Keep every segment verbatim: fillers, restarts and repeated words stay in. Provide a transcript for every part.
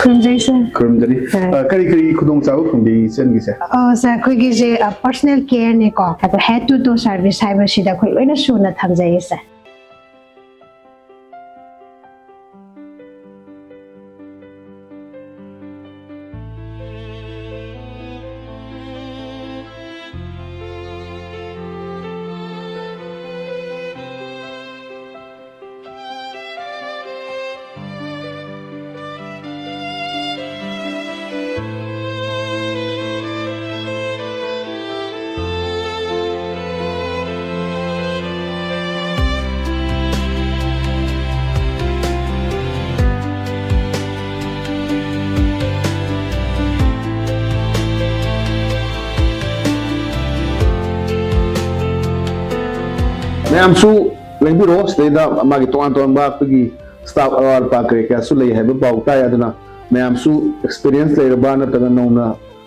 ꯈꯨꯔꯨꯝꯖꯔꯤ꯫ ꯈꯨꯔꯨꯝꯖꯔꯤ꯫ ꯑ, ꯀꯔꯤ ꯀꯔꯤ ꯈꯨꯗꯣꯡꯆꯥꯕ ꯐꯪꯕꯤ ꯏꯆꯟꯒꯤꯁꯦ? ꯑ, ꯁꯥꯔ, ꯑꯩꯈꯣꯏꯒꯤꯁꯦ, ꯑ, personal careꯅꯦꯀꯣ, ꯑꯗꯣ head to toe service ꯍꯥꯏꯕꯁꯤꯗ ꯑꯩꯈꯣꯏ ꯂꯣꯏꯅ ꯁꯨꯅ ꯊꯝꯖꯩꯌꯦ, ꯁꯥꯔ꯫ ꯃꯌꯥꯝꯁꯨ ꯂꯦꯡꯕꯤꯔꯣ, ꯁꯤꯗꯩꯗ ꯃꯥꯒꯤ ꯇꯣꯉꯥꯟ ꯇꯣꯉꯥꯟꯕ ꯑꯩꯈꯣꯏꯒꯤ staff ꯑꯋꯥꯠ ꯑꯄꯥ ꯀꯔꯤ ꯀꯌꯥꯁꯨ ꯂꯩ ꯍꯥꯏꯕ ꯄꯥꯎ ꯇꯥꯏ꯫ ꯑꯗꯨꯅ ꯃꯌꯥꯝꯁꯨ experience ꯂꯩꯔꯕ ꯅꯠꯇ꯭ꯔꯒ ꯅꯧꯅ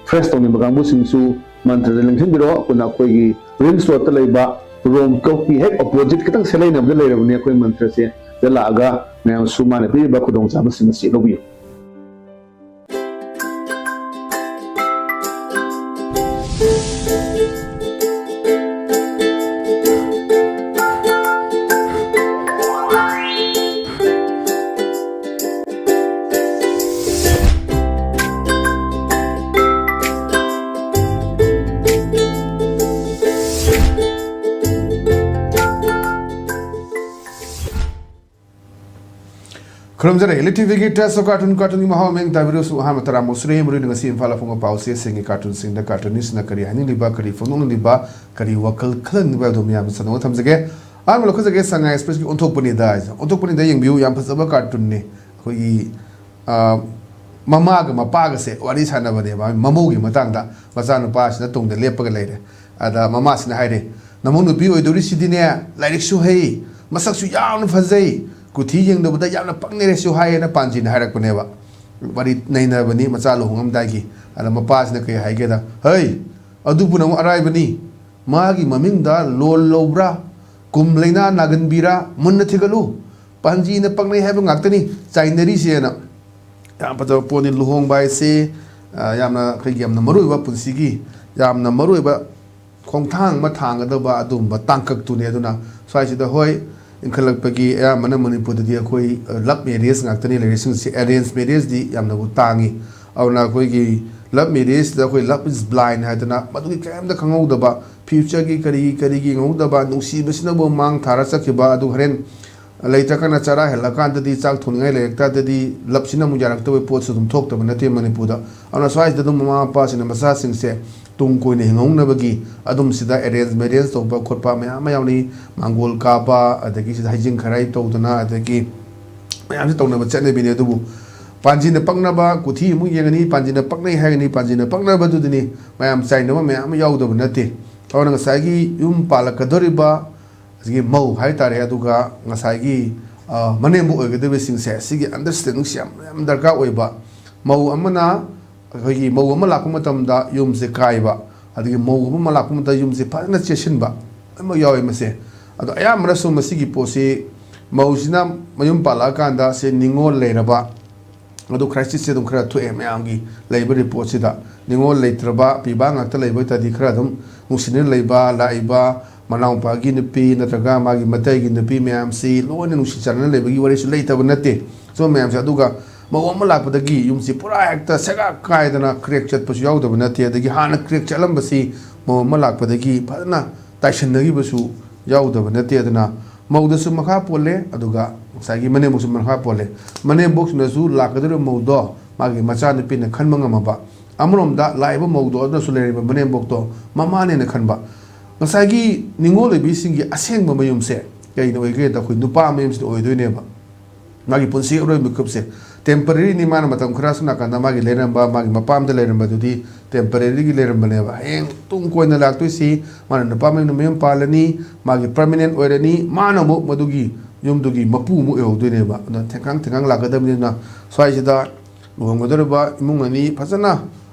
fresh ꯇꯧꯅꯤꯡꯕ ꯀꯥꯡꯕꯨꯁꯤꯡꯁꯨ ꯃꯟꯇ꯭ꯔꯗ ꯂꯦꯡꯁꯤꯟꯕꯤꯔꯣ꯫ ꯑꯩꯈꯣꯏꯅ ꯑꯩꯈꯣꯏꯒꯤ RIMS roadꯇ ꯂꯩꯕ ROM clubꯀꯤ ꯍꯦꯛ opposite, ꯈꯤꯇꯪ ꯁꯦꯂꯩꯅꯕꯗ ꯂꯩꯔꯕꯅꯤ ꯑꯩꯈꯣꯏ ꯃꯟꯇ꯭ꯔꯁꯦ꯫ ꯁꯤꯗ ꯂꯥꯛꯑꯒ ꯃꯌꯥꯝꯁꯨ ꯃꯥꯅ ꯄꯤꯔꯤꯕ ꯈꯨꯗꯣꯡꯆꯥꯕꯁꯤꯡ ꯑꯁꯤ ꯂꯧꯕꯤꯌꯨ꯫ ꯈꯨꯔꯨꯝꯖꯔꯤ꯫ Elite TVꯒꯤ Taste of Cartoon, cartoonꯒꯤ ꯃꯍꯥꯎ ꯃꯤꯡ ꯇꯥꯕꯤꯔꯁꯨ ꯑꯍꯥꯟꯕ ꯇꯔꯥꯃꯨꯛ ꯁꯨꯔꯦ꯫ ꯃꯔꯨꯑꯣꯏꯅ ꯉꯁꯤ ꯏꯝꯐꯥꯜ ꯐꯣꯡꯕ ꯄꯥꯎꯆꯦꯁꯤꯡꯒꯤ cartoonꯁꯤꯡꯗ cartoonistꯅ ꯀꯔꯤ ꯍꯥꯏꯅꯤꯡꯂꯤꯕ, ꯀꯔꯤ ꯐꯣꯡꯗꯣꯛꯅꯤꯡꯂꯤꯕ, ꯀꯔꯤ ꯋꯥꯈꯜ ꯈꯜꯍꯟꯅꯤꯡꯂꯤꯕ ꯍꯥꯏꯕꯗꯨ ꯃꯌꯥꯝꯗ ꯁꯟꯗꯣꯛꯅ ꯊꯝꯖꯒꯦ꯫ ꯑꯍꯥꯟꯕ ꯂꯧꯈꯠꯆꯒꯦ, ꯁꯉꯥꯏ Expressꯀꯤ ꯑꯣꯟꯊꯣꯛꯄꯅꯤꯗ ꯍꯥꯏꯁꯦ꯫ ꯑꯣꯟꯊꯣꯛꯄꯅꯤꯗ ꯌꯦꯡꯕꯤꯌꯨ, ꯌꯥꯝ ꯐꯖꯕ cartoonꯅꯤ꯫ ꯑꯩꯈꯣꯏꯒꯤ, ꯑ, ꯃꯃꯥꯒ ꯃꯄꯥꯒꯁꯦ ꯋꯥꯔꯤ ꯁꯥꯟꯅꯕꯅꯦꯕ, ꯃꯃꯧꯒꯤ ꯃꯇꯥꯡꯗ꯫ ꯃꯆꯥꯅꯨꯄꯥꯁꯤꯅ ꯇꯨꯡꯗ ꯂꯦꯞꯄꯒ ꯂꯩꯔꯦ꯫ ꯑꯗ ꯃꯃꯥꯁꯤꯅ ꯍꯥꯏꯔꯦ, "ꯅꯃꯧ ꯅꯨꯄꯤ ꯑꯣꯏꯗꯧꯔꯤꯁꯤꯗꯤꯅꯦ, ꯂꯥꯏꯔꯤꯛꯁꯨ ꯍꯩ, ꯃꯁꯛꯁꯨ ꯌꯥꯝꯅ ꯐꯖꯩ, ꯀꯨꯊꯤ ꯌꯦꯡꯗꯕꯗ ꯌꯥꯝꯅ ꯄꯪꯅꯔꯦꯁꯨ ꯍꯥꯏꯌꯦꯅ" ꯄꯥꯟꯖꯤꯅ ꯍꯥꯏꯔꯛꯄꯅꯦꯕ꯫ ꯋꯥꯔꯤ ꯅꯩꯅꯕꯅꯤ ꯃꯆꯥ ꯂꯨꯍꯣꯡꯉꯝꯗꯥꯏꯒꯤ꯫ ꯑꯗ ꯃꯄꯥꯁꯤꯅ ꯀꯩ ꯍꯥꯏꯒꯦꯗ, "ꯍꯩ, ꯑꯗꯨꯕꯨ ꯅꯃꯨꯛ ꯑꯔꯥꯏꯕꯅꯤ, ꯃꯥꯒꯤ ꯃꯃꯤꯡꯗ ꯂꯣꯜ ꯂꯧꯕ꯭ꯔꯥ, ꯀꯨꯝ ꯂꯩꯅꯥ ꯅꯥꯒꯟꯕꯤꯔꯥ, ꯃꯨꯟꯅ ꯊꯤꯒꯠꯂꯨ꯫ ꯄꯥꯟꯖꯤꯅ ꯄꯪꯅꯩ ꯍꯥꯏꯕ ꯉꯥꯛꯇꯅꯤ ꯆꯥꯏꯅꯔꯤꯁꯦꯅ"꯫ ꯌꯥꯝ ꯐꯖꯕ ꯄꯣꯠꯅꯤ꯫ ꯂꯨꯍꯣꯡꯕ ꯍꯥꯏꯁꯤ, ꯑ, ꯌꯥꯝꯅ ꯑꯩꯈꯣꯏꯒꯤ ꯌꯥꯝꯅ ꯃꯔꯨ ꯑꯣꯏꯕ, ꯄꯨꯟꯁꯤꯒꯤ ꯌꯥꯝꯅ ꯃꯔꯨ ꯑꯣꯏꯕ ꯈꯣꯡꯊꯥꯡ ꯑꯃ ꯊꯥꯡꯒꯗꯕ ꯑꯗꯨꯒꯨꯝꯕ ꯇꯥꯡꯀꯛꯇꯨꯅꯤ꯫ ꯑꯗꯨꯅ ꯁ꯭ꯋꯥꯏꯁꯤꯗ, ꯍꯣꯏ, ꯏꯟꯈꯠꯂꯛꯄꯒꯤ ꯑꯌꯥꯝꯕꯅ ꯃꯅꯤꯄꯨꯔꯗꯗꯤ ꯑꯩꯈꯣꯏ, ꯑ, ꯂꯞ ꯃꯦꯔꯤꯌꯦꯖ ꯉꯥꯛꯇꯅꯤ ꯂꯩꯔꯤꯁꯤꯡꯁꯦ꯫ ꯑꯦꯔꯦꯟꯖ ꯃꯦꯔꯤꯌꯦꯖꯇꯤ ꯌꯥꯝꯅꯕꯨ ꯇꯥꯡꯉꯤ꯫ ꯑꯗꯨꯅ ꯑꯩꯈꯣꯏꯒꯤ ꯂꯞ ꯃꯦꯔꯤꯌꯦꯖꯁꯤꯗ ꯑꯩꯈꯣꯏ "Love is blind" ꯍꯥꯏꯗꯅ, ꯃꯗꯨꯒꯤ ꯀꯔꯤꯝꯇ ꯈꯪꯍꯧꯗꯕ, ꯐ꯭ꯌꯨꯆꯔꯒꯤ ꯀꯔꯤꯒꯤ ꯀꯔꯤꯒꯤ ꯈꯪꯍꯧꯗꯕ, ꯅꯨꯡꯁꯤꯕꯁꯤꯅꯕꯨ ꯃꯥꯡ ꯊꯥꯔ ꯆꯠꯈꯤꯕ, ꯑꯗꯨ ꯍꯣꯔꯦꯟ ꯂꯩꯇ꯭ꯔꯀꯥꯟꯗ, ꯆꯔꯥ ꯍꯦꯜꯂꯀꯥꯟꯗꯗꯤ, ꯆꯥꯛ ꯊꯣꯡꯅꯤꯡꯉꯥꯏ ꯂꯩꯔꯛꯇꯥꯗꯗꯤ, ꯂꯞꯁꯤꯅ ꯑꯃꯨꯛ ꯌꯥꯔꯛꯇꯕ ꯄꯣꯠꯁꯨ ꯑꯗꯨꯝ ꯊꯣꯛꯇꯕ ꯅꯠꯇꯦ ꯃꯅꯤꯄꯨꯔꯗ꯫ ꯑꯗꯨꯅ ꯁ꯭ꯋꯥꯏꯁꯤꯗ ꯑꯗꯨꯝ ꯃꯃꯥ ꯃꯄꯥꯁꯤꯡꯅ ꯃꯆꯥꯁꯤꯡꯁꯦ ꯇꯨꯡ ꯀꯣꯏꯅ ꯍꯤꯡꯍꯧꯅꯕꯒꯤ ꯑꯗꯨꯝ ꯁꯤꯗ ꯑꯦꯔꯦꯟꯖ ꯃꯦꯔꯦꯟꯖ ꯇꯧꯕ ꯈꯣꯠꯄ ꯃꯌꯥꯝ ꯑꯃ ꯌꯥꯎꯅꯩ꯫ ꯃꯥꯡꯒꯣꯜ ꯀꯥꯕ, ꯑꯗꯒꯤ ꯁꯤꯗ ꯍꯩꯖꯤꯡ ꯈꯔꯥꯏ ꯇꯧꯗꯅ, ꯑꯗꯒꯤ ꯃꯌꯥꯝꯁꯤ ꯇꯧꯅꯕ ꯆꯠꯅꯕꯤꯅꯤ꯫ ꯑꯗꯨꯕꯨ ꯄꯥꯟꯖꯤꯅ ꯄꯛꯅꯕ, ꯀꯨꯊꯤ ꯑꯃꯨꯛ ꯌꯦꯡꯉꯅꯤ, ꯄꯥꯟꯖꯤꯅ ꯄꯛꯅꯩ ꯍꯥꯏꯒꯅꯤ, ꯄꯥꯟꯖꯤꯅ ꯄꯛꯅꯕꯗꯨꯗꯅꯤ ꯃꯌꯥꯝ ꯆꯥꯏꯅꯕ ꯃꯌꯥꯝ ꯑꯃ ꯌꯥꯎꯗꯕ ꯅꯠꯇꯦ꯫ ꯑꯗꯨꯅ ꯉꯁꯥꯏꯒꯤ ꯌꯨꯝ ꯄꯥꯜꯂꯛꯀꯗꯧꯔꯤꯕ ꯑꯁꯤꯒꯤ ꯃꯧ ꯍꯥꯏꯇꯥꯔꯦ, ꯑꯗꯨꯒ ꯉꯁꯥꯏꯒꯤ, ꯑ, ꯃꯅꯦꯝꯕꯨ ꯑꯣꯏꯒꯗꯧꯔꯤꯕꯁꯤꯡꯁꯦ, ꯁꯤꯒꯤ ꯑꯟꯗꯔꯁ꯭ꯇꯦꯟꯗꯤꯡꯁꯦ ꯌꯥꯝ, ꯌꯥꯝ ꯗꯔꯀꯥꯔ ꯑꯣꯏꯕ꯫ ꯃꯧ ꯑꯃꯅ, ꯑꯩꯈꯣꯏꯒꯤ ꯃꯧ ꯑꯃ ꯂꯥꯛꯄ ꯃꯇꯝꯗ ꯌꯨꯝꯁꯦ ꯀꯥꯏꯕ, ꯑꯗꯒꯤ ꯃꯧ ꯑꯃ ꯂꯥꯛꯄ ꯃꯇꯝꯗ ꯌꯨꯝꯁꯦ ꯐꯖꯅ ꯆꯦꯠꯁꯤꯟꯕ ꯂꯣꯏꯅꯃꯛ ꯌꯥꯎꯋꯦ ꯃꯁꯦ꯫ ꯑꯗꯣ ꯑꯌꯥꯝꯕꯅꯁꯨ ꯃꯁꯤꯒꯤ ꯄꯣꯠꯁꯤ ꯃꯧꯁꯤꯅ ꯃꯌꯨꯝ ꯄꯥꯜꯂꯛꯑꯀꯥꯟꯗ ꯁꯦ ꯅꯤꯡꯉꯣꯜ ꯂꯩꯔꯕ, ꯑꯗꯨ ꯈ꯭ꯔꯥꯏꯁꯤꯁꯁꯦ ꯑꯗꯨꯝ ꯈꯔ ꯊꯣꯛꯑꯦ ꯃꯌꯥꯝꯒꯤ ꯂꯩꯕ ꯔꯤꯄꯣꯔꯠꯁꯤꯗ꯫ ꯅꯤꯡꯉꯣꯜ ꯂꯩꯇ꯭ꯔꯕ, ꯄꯤꯕꯥ ꯉꯥꯛꯇ ꯂꯩꯕ ꯑꯣꯏꯇꯥꯔꯗꯤ ꯈꯔ ꯑꯗꯨꯝ ꯅꯨꯡꯁꯤꯅꯅ ꯂꯩꯕ, ꯂꯥꯛꯏꯕ ꯃꯅꯥꯎꯄꯥꯒꯤ ꯅꯨꯄꯤ ꯅꯠꯇ꯭ꯔꯒ ꯃꯥꯒꯤ ꯃꯇꯩꯒꯤ ꯅꯨꯄꯤ ꯃꯌꯥꯝꯁꯤ ꯂꯣꯏꯅ ꯅꯨꯡꯁꯤ ꯆꯥꯟꯅꯅ ꯂꯩꯕꯒꯤ ꯋꯥꯔꯤꯁꯨ ꯂꯩꯇꯕ ꯅꯠꯇꯦ꯫ ꯁꯨꯝꯕ ꯃꯌꯥꯝꯁꯦ, ꯑꯗꯨꯒ ꯃꯧ ꯑꯃ ꯂꯥꯛꯄꯗꯒꯤ ꯌꯨꯝꯁꯤ ꯄꯨꯔꯥ ꯍꯦꯛꯇ ꯁꯦꯒꯥꯛ ꯀꯥꯏꯗꯅ ꯀ꯭ꯔꯦꯛ ꯆꯠꯄꯁꯨ ꯌꯥꯎꯗꯕ ꯅꯠꯇꯦ꯫ ꯑꯗꯒꯤ ꯍꯥꯟꯅ ꯀ꯭ꯔꯦꯛ ꯆꯠꯂꯝꯕꯁꯤ ꯃꯧ ꯑꯃ ꯂꯥꯛꯄꯗꯒꯤ ꯐꯖꯅ ꯇꯥꯏꯁꯟꯅꯈꯤꯕꯁꯨ ꯌꯥꯎꯗꯕ ꯅꯠꯇꯦ꯫ ꯑꯗꯨꯅ ꯃꯧꯗꯁꯨ ꯃꯈꯥ ꯄꯣꯜꯂꯦ, ꯑꯗꯨꯒ ꯉꯁꯥꯏꯒꯤ ꯃꯅꯦꯝꯕꯣꯛꯁꯨ ꯃꯈꯥ ꯄꯣꯜꯂꯦ꯫ ꯃꯅꯦꯝꯕꯣꯛꯁꯤꯅꯁꯨ ꯂꯥꯛꯀꯗꯧꯔꯤꯕ ꯃꯧꯗꯣ ꯃꯥꯒꯤ ꯃꯆꯥꯅꯨꯄꯤꯅ ꯈꯟꯕ ꯉꯝꯃꯕ, ꯑꯃꯔꯣꯝꯗ ꯂꯥꯛꯏꯕ ꯃꯧꯗꯣ ꯑꯗꯨꯅꯁꯨ ꯂꯩꯔꯤꯕ ꯃꯅꯦꯝꯕꯣꯛꯇꯣ ꯃꯃꯥꯅꯦꯅ ꯈꯟꯕ꯫ ꯉꯁꯥꯏꯒꯤ ꯅꯤꯡꯉꯣꯜ ꯑꯣꯏꯕꯤꯁꯤꯡꯒꯤ ꯑꯁꯦꯡꯕ ꯃꯌꯨꯝꯁꯦ ꯀꯩꯅ ꯑꯣꯏꯒꯦꯗ ꯑꯩꯈꯣꯏ ꯅꯨꯄꯥ ꯃꯌꯨꯝꯁꯤꯗ ꯑꯣꯏꯗꯣꯏꯅꯦꯕ꯫ ꯃꯥꯒꯤ ꯄꯨꯟꯁꯤ ꯑꯔꯣꯏꯕ ꯃꯤꯀꯨꯞꯁꯦ ꯇꯦꯝꯄꯔꯦꯔꯤꯅꯤ꯫ ꯃꯥꯅ ꯃꯇꯝ ꯈꯔ ꯁꯣꯝ ꯅꯥꯀꯟꯗ ꯃꯥꯒꯤ ꯂꯩꯔꯝꯕ, ꯃꯥꯒꯤ ꯃꯄꯥꯝꯗ ꯂꯩꯔꯝꯕꯗꯨꯗꯤ ꯇꯦꯝꯄꯔꯦꯔꯤꯒꯤ ꯂꯩꯔꯝꯕꯅꯦꯕ꯫ ꯍꯌꯦꯡ ꯇꯨꯡ ꯀꯣꯏꯅ ꯂꯥꯛꯇꯣꯏꯁꯤ ꯃꯥꯅ ꯅꯨꯄꯥ ꯃꯌꯨꯝꯗ ꯃꯌꯨꯝ ꯄꯥꯜꯂꯅꯤ, ꯃꯥꯒꯤ ꯄꯔꯃꯤꯅꯦꯟ ꯑꯣꯏꯔꯅꯤ, ꯃꯥꯅ ꯑꯃꯨꯛ ꯃꯗꯨꯒꯤ ꯌꯨꯝꯗꯨꯒꯤ ꯃꯄꯨ ꯑꯃꯨꯛ ꯑꯣꯏꯍꯧꯗꯣꯏꯅꯦꯕ꯫ ꯑꯗꯨꯅ ꯊꯦꯡꯈꯥꯡ ꯊꯦꯡꯈꯥꯡ ꯂꯥꯛꯀꯗꯕꯅꯤꯅ ꯁ꯭ꯋꯥꯏꯁꯤꯗ ꯂꯨꯍꯣꯡꯒꯗꯧꯔꯤꯕ ꯏꯃꯨꯡ ꯑꯅꯤ ꯐꯖꯅ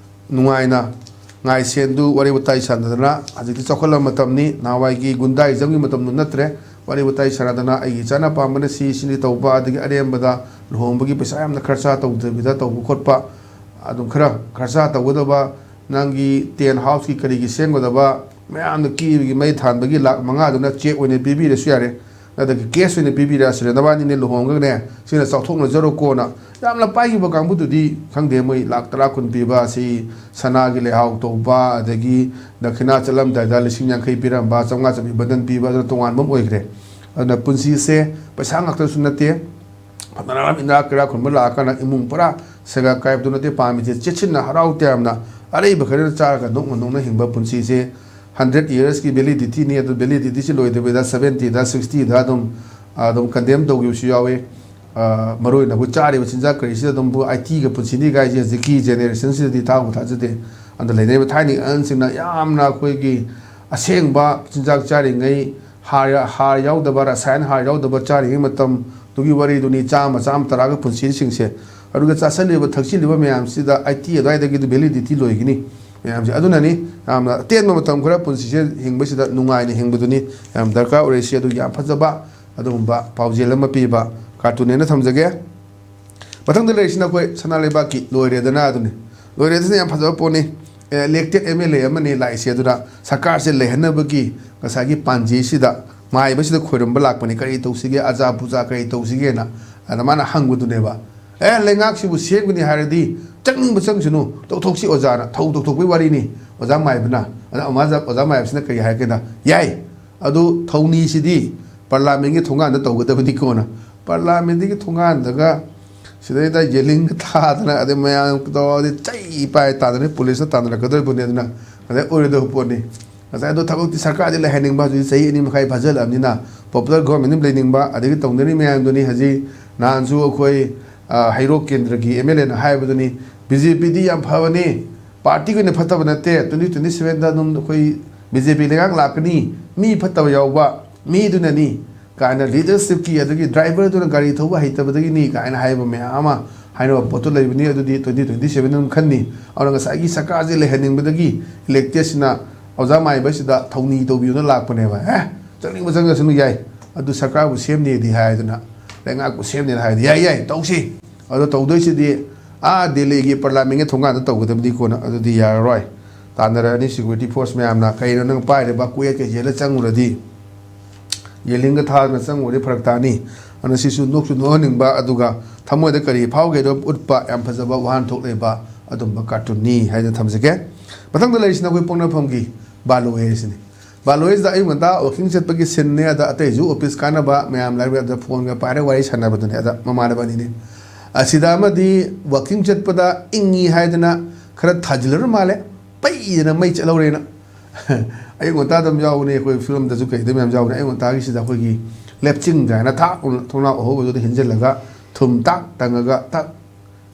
ꯅꯨꯡꯉꯥꯏꯅ ꯉꯥꯏꯁꯦꯟꯗꯨ, ꯋꯥꯔꯤ ꯋꯥꯇꯥꯏ ꯁꯥꯟꯅꯗꯅ, ꯍꯧꯖꯤꯛꯇꯤ ꯆꯥꯎꯈꯠꯂꯕ ꯃꯇꯝꯅꯤ, ꯅꯍꯥꯟꯋꯥꯏꯒꯤ ꯒꯨꯟꯗꯥꯏꯖꯝꯒꯤ ꯃꯇꯝꯗꯨ ꯅꯠꯇ꯭ꯔꯦ꯫ ꯋꯥꯔꯤ ꯋꯥꯇꯥꯏ ꯁꯥꯟꯅꯗꯅ ꯑꯩꯒꯤ ꯏꯆꯥꯅ ꯄꯥꯝꯕꯅ ꯁꯤ, ꯁꯤꯅꯤ ꯇꯧꯕ, ꯑꯗꯒꯤ ꯑꯔꯦꯝꯕꯗ ꯂꯨꯍꯣꯡꯕꯒꯤ ꯄꯩꯁꯥ ꯌꯥꯝꯅ ꯈꯔꯆꯥ ꯇꯧꯗꯕꯤꯗ ꯇꯧꯕ ꯈꯣꯠꯄ, ꯑꯗꯨꯝ ꯈꯔ ꯈꯔꯆꯥ ꯇꯧꯒꯗꯕ, ꯅꯪꯒꯤ tent houseꯀꯤ ꯀꯔꯤꯒꯤ ꯁꯦꯝꯒꯗꯕ, ꯃꯌꯥꯝꯅ ꯀꯦꯕꯒꯤ ꯃꯩ ꯊꯥꯟꯕꯒꯤ ꯂꯥꯛ ꯃꯉꯥꯗꯨꯅ cheque ꯑꯣꯏꯅ ꯄꯤꯕꯤꯔꯁꯨ ꯌꯥꯔꯦ, ꯅꯠꯇ꯭ꯔꯒ cash ꯑꯣꯏꯅ ꯄꯤꯕꯤꯔꯁꯨ ꯌꯥꯔꯦ, ꯅꯕꯥꯅꯤꯅꯦ ꯂꯨꯍꯣꯡꯒꯅꯦ, ꯁꯤꯅ ꯆꯥꯎꯊꯣꯛꯅꯖꯔꯣꯀꯣꯅ ꯌꯥꯝꯅ ꯄꯥꯏꯈꯤꯕ ꯀꯥꯡꯕꯨꯗꯨꯗꯤ ꯈꯪꯗꯦ, ꯃꯣꯏ ꯂꯥꯛ ꯇꯔꯥ ꯀꯨꯟ ꯄꯤꯕ ꯑꯁꯤ ꯁꯅꯥꯒꯤ ꯂꯩꯍꯥꯎ ꯇꯧꯕ, ꯑꯗꯒꯤ ꯗꯈꯤꯅꯥ ꯆꯠꯂꯝꯗꯥꯏꯗ ꯂꯤꯁꯤꯡ ꯌꯥꯡꯈꯩ ꯄꯤꯔꯝꯕ, ꯆꯥꯝꯃꯉꯥ ꯆꯥꯝꯃꯔꯤ ꯕꯟꯗꯟ ꯄꯤꯕ, ꯑꯗꯨꯅ ꯇꯣꯉꯥꯟꯕ ꯑꯃ ꯑꯣꯏꯈ꯭ꯔꯦ꯫ ꯑꯗꯨꯅ ꯄꯨꯟꯁꯤꯁꯦ ꯄꯩꯁꯥ ꯉꯥꯛꯇꯁꯨ ꯅꯠꯇꯦ, ꯐꯅꯌꯥꯝ ꯏꯅꯥꯛ ꯀꯩꯔꯥꯛ ꯈꯨꯟꯕ ꯂꯥꯛꯑꯀꯥꯟꯗ ꯏꯃꯨꯡ ꯄꯨꯔꯥ ꯁꯦꯒꯥ ꯀꯥꯏꯕꯗꯨ ꯅꯠꯇꯦ ꯄꯥꯝꯃꯤꯁꯦ, ꯆꯦꯠꯁꯤꯟꯅ ꯍꯔꯥꯎ ꯇꯌꯥꯝꯅ ꯑꯔꯩꯕ ꯈꯔ ꯆꯥꯔꯒ ꯅꯣꯛꯅ ꯅꯣꯛꯅ ꯍꯤꯡꯕ ꯄꯨꯟꯁꯤꯁꯦ꯫ Hundred yearsꯀꯤ validityꯅꯤ, ꯑꯗꯨ validityꯁꯤ ꯂꯣꯏꯗꯕꯤꯗ seventyꯗ, sixtyꯗ ꯑꯗꯨꯝ ꯑꯗꯨꯝ condemn ꯇꯧꯈꯤꯕꯁꯨ ꯌꯥꯎꯋꯤ꯫ ꯑ, ꯃꯔꯨꯑꯣꯏꯅ ꯑꯩꯈꯣꯏ ꯆꯥꯔꯤꯕ ꯆꯤꯟꯖꯥꯛ ꯀꯔꯤꯁꯤꯗ ꯑꯗꯨꯝ ꯑꯩꯇꯤꯒ ꯄꯨꯟꯁꯤꯅꯤ ꯀꯥꯏꯁꯦ ꯍꯧꯖꯤꯛꯀꯤ generationꯁꯤꯗꯗꯤ ꯊꯥꯕꯨ ꯊꯥꯖꯗꯦ꯫ ꯑꯗ ꯂꯩꯅꯔꯤꯕ ꯊꯥꯏꯅꯒꯤ ꯑꯍꯟꯁꯤꯡꯅ ꯌꯥꯝꯅ ꯑꯩꯈꯣꯏꯒꯤ ꯑꯁꯦꯡꯕ ꯆꯤꯟꯖꯥꯛ ꯆꯥꯔꯤꯉꯩ, ꯍꯥꯔ, ꯍꯥꯔ ꯌꯥꯎꯗꯕ, ꯔꯁꯥꯌꯅ ꯍꯥꯔ ꯌꯥꯎꯗꯕ ꯆꯥꯔꯤꯉꯩ ꯃꯇꯝꯗꯨꯒꯤ ꯋꯥꯔꯤꯗꯨꯅꯤ, ꯆꯥꯝꯃ, ꯆꯥꯝꯃ ꯇꯔꯥꯒ ꯄꯨꯟꯁꯤꯁꯤꯡꯁꯦ꯫ ꯑꯗꯨꯒ ꯆꯥꯁꯜꯂꯤꯕ, ꯊꯛꯆꯤꯜꯂꯤꯕ ꯃꯌꯥꯝꯁꯤꯗ ꯑꯩꯇꯤ ꯑꯗꯨꯋꯥꯏꯗꯒꯤꯗꯤ validity ꯂꯣꯏꯒꯅꯤ ꯃꯌꯥꯝꯁꯦ꯫ ꯑꯗꯨꯅꯅꯤ ꯌꯥꯝꯅ ꯑꯇꯦꯟꯕ ꯃꯇꯝ ꯈꯔ ꯄꯨꯟꯁꯤꯁꯦ ꯍꯤꯡꯕꯁꯤꯗ ꯅꯨꯡꯉꯥꯏꯅ ꯍꯤꯡꯕꯗꯨꯅꯤ ꯌꯥꯝ ꯗꯔꯀꯥꯔ ꯑꯣꯏꯔꯤꯁꯤ꯫ ꯑꯗꯨ ꯌꯥꯝ ꯐꯖꯕ ꯑꯗꯨꯒꯨꯝꯕ ꯄꯥꯎꯖꯦꯜ ꯑꯃ ꯄꯤꯕ cartoon ꯍꯥꯏꯅ ꯊꯝꯖꯒꯦ꯫ ꯃꯊꯪꯗ ꯂꯩꯔꯤꯁꯤꯅ ꯑꯩꯈꯣꯏ ꯁꯅꯥ ꯂꯩꯕꯥꯛꯀꯤ ꯂꯣꯏꯔꯦꯗꯅ ꯑꯗꯨꯅꯤ꯫ ꯂꯣꯏꯔꯦꯗꯅ ꯌꯥꯝ ꯐꯖꯕ ꯄꯣꯠꯅꯤ꯫ Elected MLA ꯑꯃꯅꯤ ꯂꯥꯛꯏꯁꯦ꯫ ꯑꯗꯨꯅ ꯁꯔꯀꯥꯔꯁꯦ ꯂꯩꯍꯟꯅꯕꯒꯤ ꯉꯁꯥꯏꯒꯤ ꯄꯥꯟꯖꯤꯁꯤꯗ, ꯃꯥꯏꯕꯁꯤꯗ ꯈꯣꯏꯔꯝꯕ ꯂꯥꯛꯄꯅꯤ, "ꯀꯔꯤ ꯇꯧꯁꯤꯒꯦ, ꯑꯖꯥ ꯄꯨꯖꯥ ꯀꯔꯤ ꯇꯧꯁꯤꯒꯦꯅ?" ꯑꯗ ꯃꯥꯅ ꯍꯪꯕꯗꯨꯅꯦꯕ, "ꯑꯦ, ꯂꯩꯉꯥꯛꯁꯤꯕꯨ ꯁꯦꯝꯒꯅꯤ ꯍꯥꯏꯔꯗꯤ ꯆꯪꯅꯤꯡꯕ ꯆꯪꯁꯅꯨ, ꯇꯧꯊꯣꯛꯁꯤ ꯑꯣꯖꯥꯅ", ꯊꯧ ꯇꯧꯊꯣꯛꯄꯒꯤ ꯋꯥꯔꯤꯅꯤ꯫ ꯑꯣꯖꯥ ꯃꯥꯏꯕꯅ, ꯑꯗ ꯑꯣꯖꯥ, ꯑꯣꯖꯥ ꯃꯥꯏꯕꯁꯤꯅ ꯀꯔꯤ ꯍꯥꯏꯔꯒꯦꯗ, "ꯌꯥꯏ, ꯑꯗꯨ ꯊꯧꯅꯤꯁꯤꯗꯤ ꯄꯥꯔꯂꯥꯃꯦꯟꯒꯤ ꯊꯣꯡꯒꯥꯟꯗ ꯇꯧꯒꯗꯕꯅꯤꯀꯣꯅ"꯫ ꯄꯥꯔꯂꯥꯃꯦꯟꯗꯒꯤ ꯊꯣꯡꯒꯥꯟꯗꯒ ꯁꯤꯗꯩꯗ ꯌꯦꯂꯤꯡꯒ ꯊꯥꯗꯅ, ꯑꯗꯩ ꯃꯌꯥꯝ ꯇꯧꯔꯗꯤ ꯆꯩ ꯄꯥꯏ ꯇꯥꯗꯅ ꯄꯨꯂꯤꯁꯅ ꯇꯥꯟꯅꯔꯛꯀꯗꯧꯔꯤꯕꯅꯤ꯫ ꯑꯗꯨꯅ ꯉꯁꯥꯏ ꯑꯣꯏꯔꯣꯏꯗꯧꯕ ꯄꯣꯠꯅꯤ꯫ ꯉꯁꯥꯏ ꯑꯗꯣ ꯊꯕꯛꯇꯤ ꯁꯔꯀꯥꯔꯗꯤ ꯂꯩꯍꯟꯅꯤꯡꯕ, ꯍꯧꯖꯤꯛ ꯆꯍꯤ ꯑꯅꯤ ꯃꯈꯥꯏ ꯐꯥꯖꯤꯜꯂꯛꯑꯕꯅꯤꯅ popular government ꯑꯃ ꯂꯩꯅꯤꯡꯕ, ꯑꯗꯒꯤ ꯇꯧꯅꯔꯤ ꯃꯌꯥꯝꯗꯨꯅꯤ꯫ ꯍꯧꯖꯤꯛ ꯅꯍꯥꯟꯁꯨ ꯑꯩꯈꯣꯏ, ꯑ, ꯍꯩꯔꯣꯛ ꯀꯦꯟꯗ꯭ꯔꯒꯤ MLAꯅ ꯍꯥꯏꯕꯗꯨꯅꯤ, "BJPꯗꯤ ꯌꯥꯝ ꯐꯕꯅꯤ, partyꯒꯤ ꯑꯣꯏꯅ ꯐꯠꯇꯕ ꯅꯠꯇꯦ, twenty twenty sevenꯗ ꯑꯗꯨꯝ ꯑꯩꯈꯣꯏ BJP ꯂꯩꯉꯥꯛ ꯂꯥꯛꯀꯅꯤ, ꯃꯤ ꯐꯠꯇꯕ ꯌꯥꯎꯕ ꯃꯤꯗꯨꯅꯅꯤ" ꯀꯥꯏꯅ, leadershipꯀꯤ, ꯑꯗꯒꯤ driverꯗꯨꯅ ꯒꯥꯔꯤ ꯊꯧꯕ ꯍꯩꯇꯕꯗꯒꯤꯅꯤ ꯀꯥꯏꯅ ꯍꯥꯏꯕ ꯃꯌꯥꯝ ꯑꯃ ꯍꯥꯏꯅꯕ ꯄꯣꯠꯇꯨ ꯂꯩꯕꯅꯤ꯫ ꯑꯗꯨꯗꯤ twenty twenty seven ꯑꯗꯨꯝ ꯈꯟꯅꯤ꯫ ꯑꯗꯨꯅ ꯉꯁꯥꯏꯒꯤ ꯁꯔꯀꯥꯔꯁꯦ ꯂꯩꯍꯟꯅꯤꯡꯕꯗꯒꯤ electedꯁꯤꯅ ꯑꯣꯖꯥ ꯃꯥꯏꯕꯁꯤꯗ ꯊꯧꯅꯤ ꯇꯧꯕꯤꯌꯨꯅ ꯂꯥꯛꯄꯅꯦꯕ꯫ ꯑꯦ, ꯆꯪꯅꯤꯡꯕ ꯆꯪꯖꯁꯅꯨ, ꯌꯥꯏ꯫ ꯑꯗꯨ ꯁꯔꯀꯥꯔꯕꯨ ꯁꯦꯝꯅꯦꯗꯤ ꯍꯥꯏꯗꯅ, ꯂꯩꯉꯥꯛꯄꯨ ꯁꯦꯝꯅꯦꯅ ꯍꯥꯏꯗꯤ ꯌꯥꯏ, ꯌꯥꯏ, ꯇꯧꯁꯤ꯫ ꯑꯗꯣ ꯇꯧꯗꯣꯏꯁꯤꯗꯤ ꯑꯥ ꯗꯦꯜꯂꯤꯒꯤ ꯄꯥꯔꯂꯥꯃꯦꯟꯒꯤ ꯊꯣꯡꯒꯥꯟꯗ ꯇꯧꯒꯗꯕꯅꯤ ꯀꯣꯟꯅ, ꯑꯗꯨꯗꯤ ꯌꯥꯔꯔꯣꯏ꯫ ꯇꯥꯟꯅꯔꯛꯑꯅꯤ ꯁꯦꯀ꯭ꯌꯨꯔꯤꯇꯤ ꯐꯣꯔꯁ ꯃꯌꯥꯝꯅ, "ꯀꯩꯅꯣ ꯅꯪ ꯄꯥꯏꯔꯤꯕ ꯀꯨꯌꯦꯠꯀ ꯌꯦꯜꯂ ꯆꯪꯉꯨꯔꯗꯤ, ꯌꯦꯂꯤꯡꯒ ꯊꯥꯗꯅ ꯆꯪꯉꯨꯔꯗꯤ ꯐꯔꯛ ꯇꯥꯅꯤ"꯫ ꯑꯗꯨꯅ ꯁꯤꯁꯨ ꯅꯣꯛꯁꯨ ꯅꯣꯛꯍꯟꯅꯤꯡꯕ, ꯑꯗꯨꯒ ꯊꯃꯣꯏꯗ ꯀꯔꯤ ꯐꯥꯎꯒꯦꯗꯣ ꯎꯠꯄ ꯌꯥꯝ ꯐꯖꯕ ꯋꯥꯍꯟꯊꯣꯛ ꯂꯩꯕ ꯑꯗꯨꯝꯕ ꯀꯥꯔꯇꯨꯟꯅꯤ ꯍꯥꯏꯅ ꯊꯝꯖꯒꯦ꯫ ꯃꯊꯪꯗ ꯂꯩꯔꯤꯁꯤꯅ ꯑꯩꯈꯣꯏ ꯄꯣꯛꯅꯐꯝꯒꯤ ꯕꯥꯂꯣꯏ ꯍꯥꯏꯁꯤꯅꯤ꯫ ꯕꯥꯂꯣꯏꯁꯤꯗ ꯑꯌꯨꯛ ꯉꯟꯇꯥ ꯋꯥꯀꯤꯡ ꯆꯠꯄꯒꯤ ꯁꯤꯟꯅꯦ, ꯑꯗ ꯑꯇꯩꯁꯨ ꯑꯣꯐꯤꯁ ꯀꯥꯟꯅꯕ ꯃꯌꯥꯝ ꯂꯥꯏꯔꯤꯛ ꯑꯗ ꯐꯣꯟꯒ ꯄꯥꯏꯔ ꯋꯥꯔꯤ ꯁꯥꯟꯅꯕꯗꯨꯅꯦ꯫ ꯑꯗ ꯃꯃꯥꯟꯅꯕ ꯑꯅꯤꯅꯦ꯫ ꯑꯁꯤꯗ ꯑꯃꯗꯤ ꯋꯥꯀꯤꯡ ꯆꯠꯄꯗ ꯏꯪꯉꯤ ꯍꯥꯏꯗꯅ ꯈꯔ ꯊꯥꯖꯤꯜꯂꯨꯔ ꯃꯥꯜꯂꯦ, ꯄꯩꯗꯅ ꯃꯩ ꯆꯠꯍꯧꯔꯦꯅ꯫ ꯑꯌꯨꯛ ꯉꯟꯇꯥ ꯑꯗꯨꯝ ꯌꯥꯎꯕꯅꯦ, ꯑꯩꯈꯣꯏ ꯐꯤꯂꯝꯗꯁꯨ ꯀꯩꯗ ꯃꯌꯥꯝ ꯌꯥꯎꯕꯅꯦ꯫ ꯑꯌꯨꯛ ꯉꯟꯇꯥꯒꯤꯁꯤꯗ ꯑꯩꯈꯣꯏꯒꯤ ꯂꯦꯞꯆꯤꯡ ꯀꯥꯏꯅ ꯊꯥꯛ ꯊꯣꯡꯅꯥꯎ ꯑꯍꯧꯕꯗꯨꯗ ꯍꯤꯟꯖꯤꯜꯂꯒ ꯊꯨꯝ ꯇꯥꯛ ꯇꯪꯉꯒ ꯊꯛ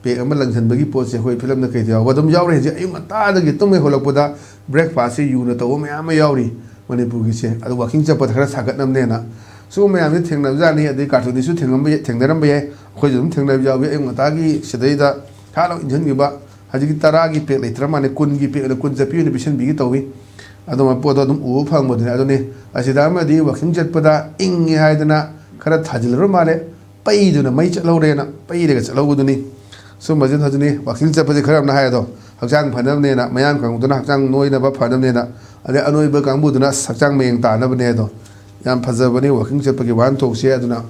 ꯄꯦꯛ ꯑꯃ ꯂꯪꯁꯤꯟꯕꯒꯤ ꯄꯣꯠꯁꯦ ꯑꯩꯈꯣꯏ ꯐꯤꯂꯝꯗ ꯀꯩꯗ ꯌꯥꯎꯕ ꯑꯗꯨꯝ ꯌꯥꯎꯔꯦ꯫ ꯍꯧꯖꯤꯛ ꯑꯌꯨꯛ ꯉꯟꯇꯥꯗꯒꯤ ꯇꯨꯝ ꯍꯦꯛ ꯍꯧꯒꯠꯂꯛꯄꯗ ꯕ꯭ꯔꯦꯛꯐꯥꯁꯁꯦ ꯌꯨꯅ ꯇꯧꯕ ꯃꯌꯥꯝ ꯑꯃ ꯌꯥꯎꯔꯤ ꯃꯅꯤꯄꯨꯔꯒꯤꯁꯦ꯫ ꯑꯗꯣ ꯋꯥꯀꯤꯡ ꯆꯠꯄꯗ ꯈꯔ ꯁꯥꯒꯠꯅꯕꯅꯦꯅ ꯁꯤꯒꯨꯝꯕ ꯃꯌꯥꯝꯁꯦ ꯊꯦꯡꯅꯕꯖꯥꯠꯅꯤ꯫ ꯑꯗꯩ ꯀꯥꯔꯇꯨꯟꯗꯁꯨ ꯊꯦꯡꯅꯕ ꯊꯦꯡꯅꯔꯝꯕ ꯌꯥꯏ, ꯑꯩꯈꯣꯏꯁꯨ ꯑꯗꯨꯝ ꯊꯦꯡꯅꯕ ꯌꯥꯎꯏ꯫ ꯑꯌꯨꯛ ꯉꯟꯇꯥꯒꯤ ꯁꯤꯗꯩꯗ ꯊꯥ ꯂꯧ ꯏꯟꯁꯤꯟꯈꯤꯕ, ꯍꯧꯖꯤꯛꯀꯤ ꯇꯔꯥꯒꯤ ꯄꯦꯛ ꯂꯩꯇ꯭ꯔ ꯃꯥꯜꯂꯦ, ꯀꯨꯟꯒꯤ ꯄꯦꯛ ꯑꯣꯏꯅ ꯀꯨꯟ ꯆꯠꯄꯤ ꯑꯣꯏꯅ ꯄꯤꯁꯟꯕꯤꯒꯦ ꯇꯧꯏ꯫ ꯑꯗꯨꯝꯕ ꯄꯣꯠꯇꯣ ꯑꯗꯨꯝ ꯎꯕ ꯐꯪꯕꯗꯨꯅꯦ꯫ ꯑꯗꯨꯅꯤ ꯑꯁꯤꯗ ꯑꯃꯗꯤ ꯋꯥꯀꯤꯡ ꯆꯠꯄꯗ ꯏꯪꯉꯦ ꯍꯥꯏꯗꯅ ꯈꯔ ꯊꯥꯖꯤꯜꯂꯨꯔ ꯃꯥꯜꯂꯦ, ꯄꯩꯗꯨꯅ ꯃꯩ ꯆꯠꯍꯧꯔꯦꯅ ꯄꯩꯔꯒ ꯆꯠꯍꯧꯕꯗꯨꯅꯤ꯫ ꯁꯨꯝꯕꯁꯤꯅ ꯍꯧꯖꯤꯛꯅꯤ ꯋꯥꯀꯤꯡ ꯆꯠꯄꯁꯦ ꯈꯔ ꯑꯃꯅ ꯍꯥꯏ ꯑꯗꯣ, ꯍꯛꯆꯥꯡ ꯐꯅꯕꯅꯦꯅ, ꯃꯌꯥꯡ ꯀꯥꯡꯕꯨꯗꯨꯅ ꯍꯛꯆꯥꯡ ꯅꯣꯏꯅꯕ ꯐꯅꯕꯅꯦꯅ, ꯑꯗꯩ ꯑꯅꯣꯏꯕ ꯀꯥꯡꯕꯨꯗꯨꯅ ꯑꯁ ꯍꯛꯆꯥꯡ ꯃꯌꯦꯡ ꯇꯥꯅꯕꯅꯦ ꯑꯗꯣ꯫ ꯌꯥꯝ ꯐꯖꯕꯅꯤ ꯋꯥꯀꯤꯡ ꯆꯠꯄꯒꯤ ꯋꯥꯍꯟꯊꯣꯛꯁꯦ꯫ ꯑꯗꯨꯅ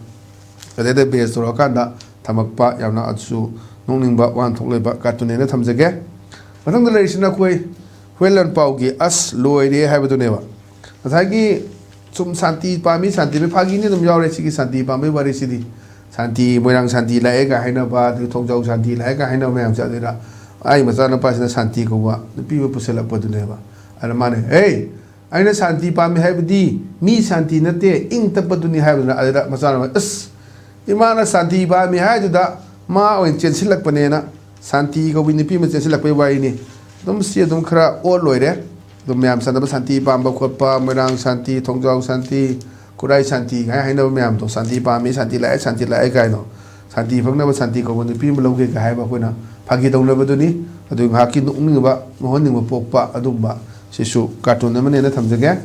ꯑꯗꯩꯗ ꯕꯦꯁ ꯇꯧꯔꯛꯑꯀꯥꯟꯗ ꯊꯝꯃꯛꯄ ꯌꯥꯝꯅ ꯑꯗꯨꯁꯨ ꯅꯣꯛꯅꯤꯡꯕ ꯋꯥꯍꯟꯊꯣꯛ ꯂꯩꯕ ꯀꯥꯔꯇꯨꯟꯅꯦꯅ ꯊꯝꯖꯒꯦ꯫ ꯃꯊꯪꯗ ꯂꯩꯔꯤꯁꯤꯅ ꯑꯩꯈꯣꯏ ꯍꯨꯌꯦꯟ ꯂꯥꯟꯄꯥꯎꯒꯤ ꯑꯁ ꯂꯣꯏꯔꯦ ꯍꯥꯏꯕꯗꯨꯅꯦꯕ꯫ ꯉꯁꯥꯏꯒꯤ ꯁꯨꯝ ꯁꯥꯟꯇꯤ ꯄꯥꯝꯃꯤ, ꯁꯥꯟꯇꯤ ꯄꯥꯝꯃꯤ, ꯐꯥꯒꯤꯅꯤ ꯑꯗꯨꯝ ꯌꯥꯎꯔꯦ ꯁꯤꯒꯤ ꯁꯥꯟꯇꯤ ꯄꯥꯝꯕꯩ ꯋꯥꯔꯤꯁꯤꯗꯤ꯫ ꯁꯥꯟꯇꯤ, ꯃꯣꯏꯔꯥꯡ ꯁꯥꯟꯇꯤ ꯂꯥꯛꯑꯦꯒ ꯍꯥꯏꯅꯕ, ꯑꯗꯒꯤ ꯊꯣꯡꯖꯥꯎ ꯁꯥꯟꯇꯤ ꯂꯥꯛꯑꯦꯒ ꯍꯥꯏꯅꯕ ꯃꯌꯥꯝꯁꯦ, ꯑꯗꯨꯗ ꯑꯩ ꯃꯆꯥꯅꯨꯄꯥꯁꯤꯅ ꯁꯥꯟꯇꯤ ꯀꯧꯕ ꯅꯨꯄꯤ ꯑꯃ ꯄꯨꯁꯜꯂꯛꯄꯗꯨꯅꯦꯕ꯫ ꯑꯗ ꯃꯥꯅ, "ꯑꯦ, ꯑꯩꯅ ꯁꯥꯟꯇꯤ ꯄꯥꯝꯃꯤ ꯍꯥꯏꯕꯗꯤ ꯃꯤ ꯁꯥꯟꯇꯤ ꯅꯠꯇꯦ, ꯏꯪ ꯇꯞꯄꯗꯨꯅꯤ" ꯍꯥꯏꯕꯗꯨꯅ, ꯑꯗꯨꯗ ꯃꯆꯥꯅꯨꯄꯥ, "ꯑꯁ, ꯏꯃꯥꯅ ꯁꯥꯟꯇꯤ ꯄꯥꯝꯃꯤ ꯍꯥꯏꯗꯨꯗ ꯃꯥ ꯑꯣꯏꯅ ꯆꯦꯟꯁꯤꯜꯂꯛꯄꯅꯦꯅ", ꯁꯥꯟꯇꯤ ꯀꯧꯕꯤ ꯅꯨꯄꯤ ꯑꯃ ꯆꯦꯟꯁꯤꯜꯂꯛꯄꯩ ꯋꯥꯔꯤꯅꯤ꯫ ꯑꯗꯨꯝ ꯁꯤ ꯑꯗꯨꯝ ꯈꯔ ꯑꯣꯜ ꯑꯣꯏꯔꯦ꯫ ꯑꯗꯨꯝ ꯃꯌꯥꯝ ꯆꯥꯟꯅꯕ ꯁꯥꯟꯇꯤ ꯄꯥꯝꯕ ꯈꯣꯠꯄ, ꯃꯣꯏꯔꯥꯡ ꯁꯥꯟꯇꯤ, ꯊꯣꯡꯖꯥꯎ ꯁꯥꯟꯇꯤ, ꯈꯨꯔꯥꯏ ꯁꯥꯟꯇꯤ ꯀꯥꯏꯅ ꯍꯥꯏꯅꯕ ꯃꯌꯥꯝꯗꯣ, ꯁꯥꯟꯇꯤ ꯄꯥꯝꯃꯤ, ꯁꯥꯟꯇꯤ ꯂꯥꯛꯑꯦ, ꯁꯥꯟꯇꯤ ꯂꯥꯛꯑꯦ ꯀꯥꯏꯅꯣ, ꯁꯥꯟꯇꯤ ꯐꯪꯅꯕ ꯁꯥꯟꯇꯤ ꯀꯧꯕ ꯅꯨꯄꯤ ꯑꯃ ꯂꯧꯒꯦ ꯀꯥꯏ ꯍꯥꯏꯕ ꯑꯩꯈꯣꯏꯅ ꯐꯥꯒꯤ ꯇꯧꯅꯕꯗꯨꯅꯤ꯫ ꯑꯗꯨ ꯉꯥꯏꯍꯥꯛꯀꯤ ꯅꯣꯛꯅꯤꯡꯕ, ꯅꯣꯛꯍꯟꯅꯤꯡꯕ ꯄꯣꯛꯄ ꯑꯗꯨꯒꯨꯝꯕ ꯁꯤꯁꯨ ꯀꯥꯔꯇꯨꯟ ꯑꯃꯅꯦꯅ ꯊꯝꯖꯒꯦ꯫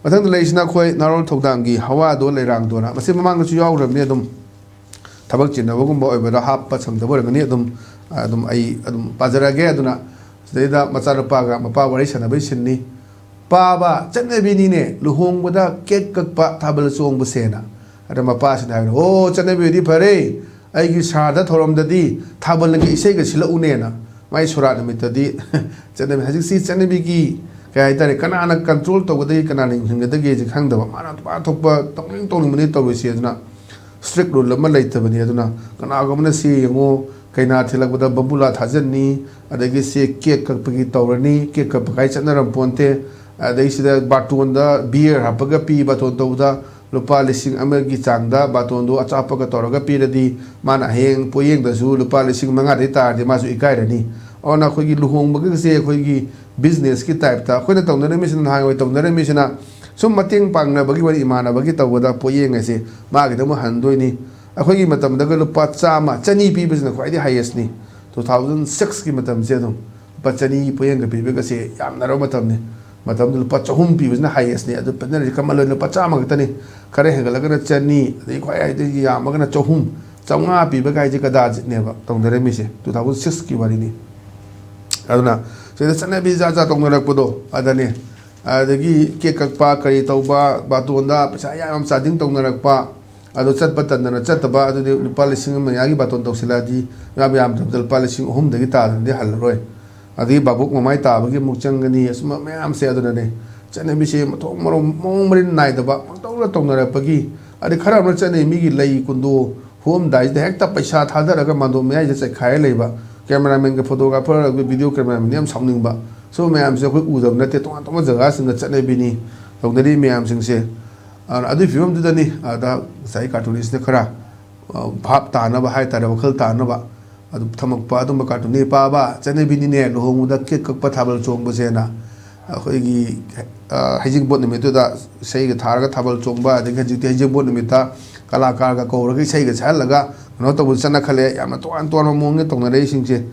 ꯃꯊꯪꯗ ꯂꯩꯔꯤꯁꯤꯅ ꯑꯩꯈꯣꯏ ꯅꯥꯔꯣꯜ ꯊꯧꯗꯥꯡꯒꯤ ꯍꯋꯥꯗꯣ ꯂꯩꯔꯥꯡꯗꯣꯅ, ꯃꯁꯤ ꯃꯃꯥꯡꯗꯁꯨ ꯌꯥꯎꯈ꯭ꯔꯕꯅꯤ꯫ ꯑꯗꯨꯝ ꯊꯕꯛ ꯆꯤꯟꯅꯕꯒꯨꯝꯕ ꯑꯣꯏꯕꯗ ꯍꯥꯞꯄ ꯁꯪꯗꯕ ꯑꯣꯏꯔꯝꯒꯅꯤ꯫ ꯑꯗꯨꯝ, ꯑꯗꯨꯝ ꯑꯩ ꯑꯗꯨꯝ ꯄꯥꯖꯔꯛꯑꯒꯦ꯫ ꯑꯗꯨꯅ ꯁꯤꯗꯩꯗ ꯃꯆꯥꯅꯨꯄꯥꯒ ꯃꯄꯥ ꯋꯥꯔꯤ ꯁꯥꯟꯅꯕꯩ ꯁꯤꯟꯅꯤ꯫ "ꯄꯥꯕ, ꯆꯠꯅꯕꯤꯅꯤꯅꯦ ꯂꯨꯍꯣꯡꯕꯗ ꯀꯦꯛ ꯀꯛꯄ, ꯊꯥꯕꯜ ꯆꯣꯡꯕꯁꯦꯅ"꯫ ꯑꯗ ꯃꯄꯥꯁꯤꯅ ꯍꯥꯏꯕꯅꯤ, "ꯑꯣ, ꯆꯠꯅꯕꯤꯗꯤ ꯐꯔꯦ, ꯑꯩꯒꯤ ꯁ꯭ꯔꯥꯗ ꯊꯧꯔꯝꯗꯗꯤ ꯊꯥꯕꯜꯒ ꯏꯁꯩꯒ ꯁꯤꯜꯂꯛꯎꯅꯦꯅ"꯫ ꯃꯥꯏ ꯁꯣꯔꯥꯠ ꯅꯨꯃꯤꯠꯇꯗꯤ ꯆꯠꯅꯕꯤ, ꯍꯧꯖꯤꯛꯁꯤ ꯆꯠꯅꯕꯤꯒꯤ, ꯀꯩ ꯍꯥꯏꯇꯥꯔꯦ, ꯀꯅꯥꯅ ꯀꯟꯇ꯭ꯔꯣꯜ ꯇꯧꯒꯗꯒꯦ, ꯀꯅꯥꯅ ꯌꯦꯡꯁꯤꯟꯒꯗꯒꯦꯁꯦ ꯈꯪꯗꯕ, ꯃꯥꯅ ꯃꯥ ꯊꯣꯛꯄ ꯇꯧꯅꯤꯡ ꯇꯧꯅꯤꯡꯕꯅꯤ ꯇꯧꯔꯤꯁꯦ꯫ ꯑꯗꯨꯅ ꯏꯁꯇ꯭ꯔꯤꯛ ꯔꯨꯜ ꯑꯃ ꯂꯩꯇꯕꯅꯤ꯫ ꯑꯗꯨꯅ ꯀꯅꯥꯒꯨꯝꯕꯅ ꯁꯤ ꯌꯦꯡꯉꯣ, ꯀꯩꯅꯥ ꯊꯤꯜꯂꯛꯄꯗ ꯕꯝꯕꯨꯂꯥ ꯊꯥꯖꯟꯅꯤ, ꯑꯗꯒꯤ ꯁꯤ ꯀꯦꯛ ꯀꯛꯄꯒꯤ ꯇꯧꯔꯅꯤ, ꯀꯦꯛ ꯀꯛꯄ ꯀꯥꯏ ꯆꯠꯅꯔꯝ ꯄꯣꯟꯇꯦ꯫ ꯑꯗꯩ ꯁꯤꯗ ꯕꯥꯔꯇꯣꯟꯗ ꯕꯤꯌꯔ ꯍꯥꯞꯄꯒ ꯄꯤ, ꯕꯥꯔꯇꯣꯟ ꯇꯧꯕꯗ ꯂꯨꯄꯥ ꯂꯤꯁꯤꯡ ꯑꯃꯒꯤ ꯆꯥꯡꯗ ꯕꯥꯔꯇꯣꯟꯗꯣ ꯑꯆꯥꯄꯣꯠꯀ ꯇꯧꯔꯒ ꯄꯤꯔꯗꯤ ꯃꯥꯅ ꯍꯌꯦꯡ ꯄꯣꯌꯦꯡꯗꯁꯨ ꯂꯨꯄꯥ ꯂꯤꯁꯤꯡ ꯃꯉꯥꯗꯩ ꯇꯥꯔꯗꯤ ꯃꯥꯁꯨ ꯏꯀꯥꯏꯔꯅꯤ꯫ ꯑꯗꯨꯅ ꯑꯩꯈꯣꯏꯒꯤ ꯂꯨꯍꯣꯡꯕꯒꯁꯦ ꯑꯩꯈꯣꯏꯒꯤ ꯕꯤꯖꯤꯅꯦꯁꯀꯤ ꯇꯥꯏꯞꯇ ꯑꯩꯈꯣꯏꯅ ꯇꯧꯅꯔꯝꯃꯤꯁꯤꯅ, ꯅꯍꯥꯟꯋꯥꯏ ꯇꯧꯅꯔꯝꯃꯤꯁꯤꯅ ꯁꯨꯝ ꯃꯇꯦꯡ ꯄꯥꯡꯅꯕꯒꯤ ꯋꯥꯔꯤ, ꯏꯃꯥꯟꯅꯕꯒꯤ ꯇꯧꯕꯗ ꯄꯣꯌꯦꯡ ꯍꯥꯏꯁꯦ ꯃꯥꯒꯤꯗ ꯑꯃꯨꯛ ꯍꯟꯗꯣꯏꯅꯤ꯫ ꯑꯩꯈꯣꯏꯒꯤ ꯃꯇꯝꯗꯒ ꯂꯨꯄꯥ ꯆꯥꯝꯃ, ꯆꯅꯤ ꯄꯤꯕꯁꯤꯅ ꯈ꯭ꯋꯥꯏꯗꯒꯤ ꯍꯥꯏꯌꯦꯁꯅꯤ꯫ ꯇꯨ ꯊꯥꯎꯖꯟ ꯁꯤꯛꯁꯀꯤ ꯃꯇꯝꯁꯦ ꯑꯗꯨꯝ ꯂꯨꯄꯥ ꯆꯅꯤꯒꯤ ꯄꯣꯌꯦꯡꯒ ꯄꯤꯕꯒꯁꯦ ꯌꯥꯝꯅꯔꯕ ꯃꯇꯝꯅꯤ꯫ ꯃꯇꯝꯗꯨ ꯂꯨꯄꯥ ꯆꯍꯨꯝ ꯄꯤꯕꯁꯤꯅ ꯍꯥꯏꯌꯦꯁꯅꯤ꯫ ꯑꯗꯨ ꯄꯦꯟꯅꯔꯤꯁꯦ ꯀꯃꯟ ꯑꯣꯏꯅ ꯂꯨꯄꯥ ꯆꯥꯝꯃ ꯈꯛꯇꯅꯤ꯫ ꯈꯔ ꯍꯦꯟꯒꯠꯂꯒꯅ ꯆꯅꯤ, ꯑꯗꯩ ꯈ꯭ꯋꯥꯏ ꯍꯥꯏꯗꯒꯤ ꯌꯥꯝꯃꯒꯅ ꯆꯍꯨꯝ, ꯆꯥꯝꯃꯉꯥ ꯄꯤꯕ ꯀꯥꯏꯁꯦ ꯀꯗꯥꯖꯤꯠꯅꯦꯕ ꯇꯧꯅꯔꯝꯃꯤꯁꯦ, ꯇꯨ ꯊꯥꯎꯖꯟ ꯁꯤꯛꯁꯀꯤ ꯋꯥꯔꯤꯅꯤ꯫ ꯑꯗꯨꯅ ꯁꯤꯗ ꯆꯠꯅꯕꯤ ꯖꯥꯠ ꯖꯥꯠ ꯇꯧꯅꯔꯛꯄꯗꯣ ꯑꯗꯅꯦ꯫ ꯑꯗꯒꯤ ꯀꯦꯛ ꯀꯛꯄ, ꯀꯔꯤ ꯇꯧꯕ, ꯕꯥꯇꯣꯟꯗ ꯄꯩꯁꯥ ꯌꯥꯝ ꯌꯥꯝ ꯆꯥꯗꯤꯡ ꯇꯧꯅꯔꯛꯄ, ꯑꯗꯣ ꯆꯠꯄ ꯇꯟꯗꯅ ꯆꯠꯇꯕ, ꯑꯗꯨꯗꯤ ꯂꯨꯄꯥ ꯂꯤꯁꯤꯡ ꯑꯃ ꯃꯌꯥꯒꯤ ꯕꯥꯇꯣꯟ ꯇꯧꯁꯤꯜꯂꯛꯑꯗꯤ ꯌꯥꯝ ꯌꯥꯝꯗ꯭ꯔꯕꯗ ꯂꯨꯄꯥ ꯂꯤꯁꯤꯡ ꯑꯍꯨꯝꯗꯒꯤ ꯇꯥꯗꯅꯗꯤ ꯍꯜꯂꯔꯣꯏ꯫ ꯑꯗꯒꯤ ꯚꯥꯕꯣꯛ ꯃꯃꯥꯏ ꯇꯥꯕꯒꯤ ꯑꯃꯨꯛ ꯆꯪꯒꯅꯤ꯫ ꯑꯁꯨꯝꯕ ꯃꯌꯥꯝꯁꯦ ꯑꯗꯨꯅꯅꯦ ꯆꯠꯅꯕꯤꯁꯦ ꯃꯊꯣꯡ ꯃꯔꯣꯡ, ꯃꯑꯣꯡ ꯃꯔꯤꯟ ꯅꯥꯏꯗꯕ ꯄꯪꯇꯧꯗ ꯇꯧꯅꯔꯛꯄꯒꯤ꯫ ꯑꯗꯩ ꯈꯔ ꯑꯃꯅ ꯆꯠꯅꯩ, ꯃꯤꯒꯤ ꯂꯩ ꯀꯨꯟꯗꯣ ꯍꯨꯝꯗꯥꯏꯁꯤꯗ ꯍꯦꯛꯇ ꯄꯩꯁꯥ ꯊꯥꯗꯔꯒ ꯃꯥꯟꯗꯣꯞ ꯃꯌꯥꯏꯁꯤꯗ ꯆꯠꯈꯥꯏꯔ ꯂꯩꯕ꯫ ꯀꯦꯃꯦꯔꯥꯃꯦꯟꯒ ꯐꯣꯇꯣꯒ꯭ꯔꯥꯐꯔ, ꯚꯤꯗꯤꯑꯣ ꯀꯦꯃꯦꯔꯥꯃꯦꯟꯗꯤ ꯌꯥꯝ ꯁꯥꯎꯅꯤꯡꯕ꯫ ꯁꯨꯝꯕ ꯃꯌꯥꯝꯁꯦ ꯑꯩꯈꯣꯏ ꯎꯗꯕ ꯅꯠꯇꯦ, ꯇꯣꯉꯥꯟ ꯇꯣꯉꯥꯟꯕ ꯖꯒꯥꯁꯤꯡꯗ ꯆꯠꯅꯕꯤꯅꯤ, ꯇꯧꯅꯔꯤ ꯃꯌꯥꯝꯁꯤꯡꯁꯦ꯫ ꯑꯗꯨꯅ ꯑꯗꯨꯒꯤ ꯐꯤꯕꯝꯗꯨꯗꯅꯤ ꯑꯗ ꯉꯁꯥꯏ ꯀꯥꯔꯇꯨꯅꯤꯁꯅ ꯈꯔ, ꯑ, ꯚꯥꯞ ꯇꯥꯅꯕ ꯍꯥꯏꯇꯥꯔꯦ, ꯋꯥꯈꯜ ꯇꯥꯅꯕ ꯑꯗꯨꯝ ꯊꯝꯃꯛꯄ ꯑꯗꯨꯝꯕ ꯀꯥꯔꯇꯨꯟꯅꯤ꯫ "ꯄꯥꯕ, ꯆꯠꯅꯕꯤꯅꯤꯅꯦ ꯂꯨꯍꯣꯡꯕꯗ ꯀꯦꯛ ꯀꯛꯄ, ꯊꯥꯕꯜ ꯆꯣꯡꯕꯁꯦꯅ"꯫ ꯑꯩꯈꯣꯏꯒꯤ, ꯑ, ꯍꯩꯖꯤꯡꯄꯣꯠ ꯅꯨꯃꯤꯠꯇꯨꯗ ꯏꯁꯩꯒ ꯊꯥꯔꯒ ꯊꯥꯕꯜ ꯆꯣꯡꯕ, ꯑꯗꯒꯤ ꯍꯧꯖꯤꯛꯇꯤ ꯍꯩꯖꯤꯡꯄꯣꯠ ꯅꯨꯃꯤꯠꯇ ꯀꯂꯥꯀꯥꯔꯒ ꯀꯧꯔꯒ ꯏꯁꯩꯒ ꯁꯛꯍꯜꯂꯒ ꯀꯩꯅꯣ ꯇꯧꯕ ꯆꯠꯅꯈꯠꯂꯦ꯫ ꯌꯥꯝꯅ ꯇꯣꯉꯥꯟ ꯇꯣꯉꯥꯟꯕ ꯃꯑꯣꯡꯗ ꯇꯧꯅꯔꯛꯏꯁꯤꯡꯁꯦ꯫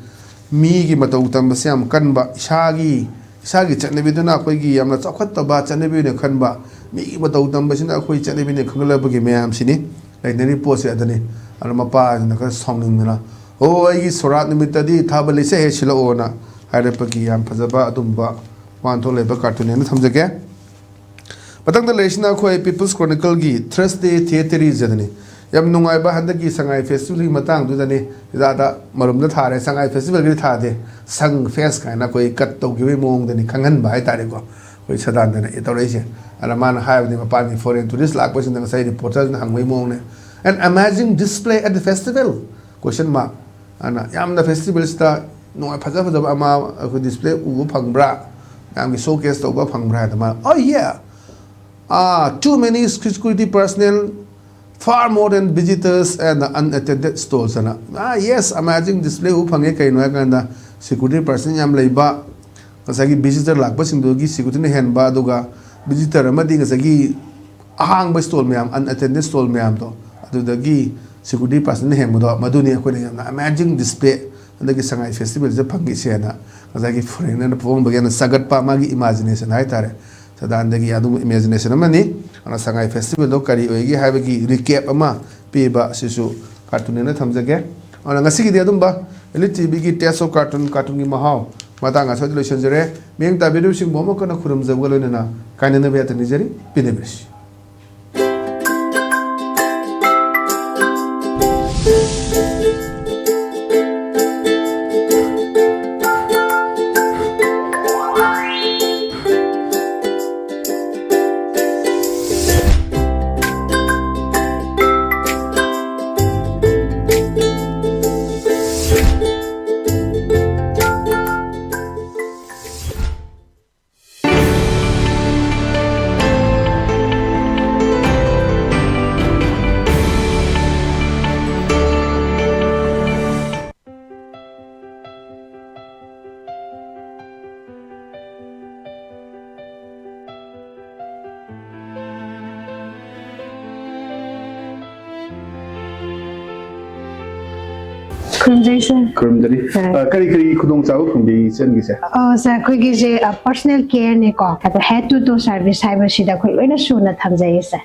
ꯃꯤꯒꯤ ꯃꯇꯧ ꯇꯝꯕꯁꯦ ꯌꯥꯝ ꯀꯟꯕ, ꯏꯁꯥꯒꯤ ꯏꯁꯥꯒꯤ ꯆꯠꯅꯕꯤꯗꯨꯅ ꯑꯩꯈꯣꯏꯒꯤ ꯌꯥꯝꯅ ꯆꯥꯎꯈꯠꯇꯕ ꯆꯠꯅꯕꯤ ꯑꯣꯏꯅ ꯈꯟꯕ, ꯃꯤꯒꯤ ꯃꯇꯧ ꯇꯝꯕꯁꯤꯅ ꯑꯩꯈꯣꯏ ꯆꯠꯅꯕꯤꯅ ꯈꯟꯒꯠꯂꯛꯄꯒꯤ ꯃꯌꯥꯝꯁꯤꯅꯤ ꯂꯩꯅꯔꯤꯕ ꯄꯣꯠꯁꯦ꯫ ꯑꯗꯨꯅꯤ ꯑꯗꯨꯅ ꯃꯄꯥꯁꯤꯅ ꯈꯔ ꯁꯥꯎꯅꯤꯡꯗꯅ, "ꯑꯣ, ꯑꯩꯒꯤ ꯁꯣꯔꯥꯠ ꯅꯨꯃꯤꯠꯇꯗꯤ ꯊꯥꯕꯜ ꯏꯁꯩ ꯍꯦꯛ ꯁꯤꯜꯂꯛꯑꯣꯅ" ꯍꯥꯏꯔꯛꯄꯒꯤ ꯌꯥꯝ ꯐꯖꯕ ꯑꯗꯨꯝꯕ ꯋꯥꯍꯟꯊꯣꯛ ꯂꯩꯕ ꯀꯥꯔꯇꯨꯟꯅꯦꯅ ꯊꯝꯖꯒꯦ꯫ ꯃꯊꯪꯗ ꯂꯩꯔꯤꯁꯤꯅ ꯑꯩꯈꯣꯏ ꯄꯤꯄꯜꯁ ꯀ꯭ꯔꯣꯅꯤꯀꯜꯒꯤ ꯊ꯭ꯔꯁꯗꯦ ꯊꯤꯌꯦꯇꯔꯤꯁ ꯑꯗꯨꯅꯤ꯫ ꯌꯥꯝ ꯅꯨꯡꯉꯥꯏꯕ ꯍꯟꯗꯛꯀꯤ ꯁꯉꯥꯏ ꯐꯦꯁꯇꯤꯚꯦꯜꯒꯤ ꯃꯇꯥꯡꯗꯨꯗꯅꯤ꯫ ꯏꯗꯥꯗ ꯃꯔꯨꯝꯗ ꯊꯥꯔꯦ, ꯁꯉꯥꯏ ꯐꯦꯁꯇꯤꯚꯦꯜꯒꯤꯗꯤ ꯊꯥꯗꯦ, ꯁꯪ ꯐꯦꯁ ꯀꯥꯏꯅ ꯑꯩꯈꯣꯏ ꯀꯠ ꯇꯧꯈꯤꯕꯒꯤ ꯃꯑꯣꯡꯗꯅꯤ, ꯈꯪꯍꯟꯕ ꯍꯥꯏꯇꯥꯔꯦꯀꯣ꯫ ꯑꯩꯈꯣꯏ ꯁꯗꯥꯟꯗꯅ ꯇꯧꯔꯛꯏꯁꯦ꯫ ꯑꯗ ꯃꯥꯅ ꯍꯥꯏꯕꯗꯤ ꯃꯄꯥꯟꯒꯤ ꯐꯣꯔꯦꯟ ꯇꯨꯔꯤꯁ ꯂꯥꯛꯄꯁꯤꯡꯗ ꯉꯁꯥꯏ ꯔꯤꯄꯣꯔꯇꯔꯁꯤꯅ ꯍꯪꯕꯒꯤ ꯃꯑꯣꯡꯅꯦ, "An amazing display at the festival?" Question mark. ꯑꯗꯨꯅ ꯌꯥꯝꯅ ꯐꯦꯁꯇꯤꯚꯦꯜꯁꯤꯗ ꯅꯨꯡꯉꯥꯏ, ꯐꯖ ꯐꯖꯕ ꯑꯃ ꯑꯩꯈꯣꯏ ꯗꯤꯁꯄ꯭ꯂꯦ ꯎꯕ ꯐꯪꯕ꯭ꯔꯥ, ꯃꯌꯥꯝꯒꯤ ꯁꯣ ꯀꯦꯁ ꯇꯧꯕ ꯐꯪꯕ꯭ꯔꯥ ꯍꯥꯏꯗ ꯃꯥꯅ, "Oh yeah, ah, too many security personnel, far more than visitors and unattended stalls" ꯑꯅ꯫ "Ah, yes, amazing display ꯎꯕ ꯐꯪꯉꯦ꯫ ꯀꯩꯅꯣ ꯍꯥꯏ ꯀꯥꯟꯗ ꯁꯦꯀ꯭ꯌꯨꯔꯤꯇꯤ ꯄꯔꯁꯟ ꯌꯥꯝ ꯂꯩꯕ, ꯉꯁꯥꯏꯒꯤ ꯚꯤꯖꯤꯇꯔ ꯂꯥꯛꯄꯁꯤꯡꯗꯨꯒꯤ ꯁꯦꯀ꯭ꯌꯨꯔꯤꯇꯤꯅ ꯍꯦꯟꯕ, ꯑꯗꯨꯒ ꯚꯤꯖꯤꯇꯔ ꯑꯃꯗꯤ ꯉꯁꯥꯏꯒꯤ ꯑꯍꯥꯡꯕ ꯁ꯭ꯇꯣꯜ ꯃꯌꯥꯝ, ꯑꯟꯑꯦꯇꯦꯟꯗꯦꯠ ꯁ꯭ꯇꯣꯜ ꯃꯌꯥꯝꯗꯣ, ꯑꯗꯨꯗꯒꯤ ꯁꯦꯀ꯭ꯌꯨꯔꯤꯇꯤ ꯄꯔꯁꯟꯅ ꯍꯦꯟꯕꯗꯣ, ꯃꯗꯨꯅꯤ ꯑꯩꯈꯣꯏꯅ ꯌꯥꯝꯅ ꯑꯃꯦꯖꯤꯡ ꯗꯤꯁꯄ꯭ꯂꯦ ꯍꯟꯗꯛꯀꯤ ꯁꯉꯥꯏ ꯐꯦꯁꯇꯤꯚꯦꯜꯁꯤꯗ ꯐꯪꯈꯤꯁꯦꯅ ꯉꯁꯥꯏꯒꯤ ꯐꯣꯔꯦꯟꯅꯔꯅ ꯄꯣꯛꯑꯝꯕꯒꯤ ꯌꯥꯝꯅ ꯆꯒꯠꯄ ꯃꯥꯒꯤ ꯏꯃꯥꯖꯤꯅꯦꯁꯟ ꯍꯥꯏꯇꯥꯔꯦ꯫ ꯁꯗꯥꯟꯗꯒꯤ ꯑꯗꯨꯝ ꯏꯃꯦꯖꯤꯅꯦꯁꯟ ꯑꯃꯅꯤ꯫ ꯑꯗꯨꯅ ꯁꯉꯥꯏ ꯐꯦꯁꯇꯤꯚꯦꯜꯗꯣ ꯀꯔꯤ ꯑꯣꯏꯒꯦ ꯍꯥꯏꯕꯒꯤ ꯔꯤꯀꯦꯞ ꯑꯃ ꯄꯤꯕ ꯑꯁꯤꯁꯨ ꯀꯥꯔꯇꯨꯟꯅꯦꯅ ꯊꯝꯖꯒꯦ꯫ ꯑꯗꯨꯅ ꯉꯁꯤꯒꯤꯗꯤ ꯑꯗꯨꯝꯕ ꯑꯦꯂꯤꯠ ꯇꯤꯚꯤꯒꯤ ꯇꯦꯁ ꯑꯣꯐ ꯀꯥꯔꯇꯨꯟ, ꯀꯥꯔꯇꯨꯟꯒꯤ ꯃꯍꯥꯎ ꯃꯇꯥꯡ ꯑꯁ꯭ꯋꯥꯏꯗ ꯂꯣꯏꯁꯤꯟꯖꯔꯦ꯫ ꯃꯤꯠꯌꯦꯡ ꯇꯥꯕꯤꯔꯤꯕꯁꯤꯡꯕꯨ ꯑꯃꯨꯛ ꯍꯟꯅ ꯈꯨꯔꯨꯝꯖꯕꯒ ꯂꯣꯏꯅꯅ ꯀꯥꯏꯅꯅꯕ ꯌꯥꯇ ꯅꯤꯖꯔꯤ꯫ ꯄꯤꯅꯕꯤꯔꯁꯤ꯫ ꯈꯨꯔꯨꯝꯖꯔꯤ꯫ ꯑ, ꯀꯔꯤ ꯀꯔꯤ ꯈꯨꯗꯣꯡꯆꯥꯕ ꯐꯪꯕꯤ ꯏꯆꯟꯒꯤꯁꯦ? ꯑꯣ, ꯁꯥꯔ, ꯑꯩꯈꯣꯏꯒꯤꯁꯦ, ꯑ, personal care ꯅꯦꯀꯣ, ꯑꯗꯣ head to toe service ꯍꯥꯏꯕꯁꯤꯗ ꯑꯩꯈꯣꯏ ꯂꯣꯏꯅ ꯁꯨꯅ ꯊꯝꯖꯩꯌꯦ, ꯁꯥꯔ꯫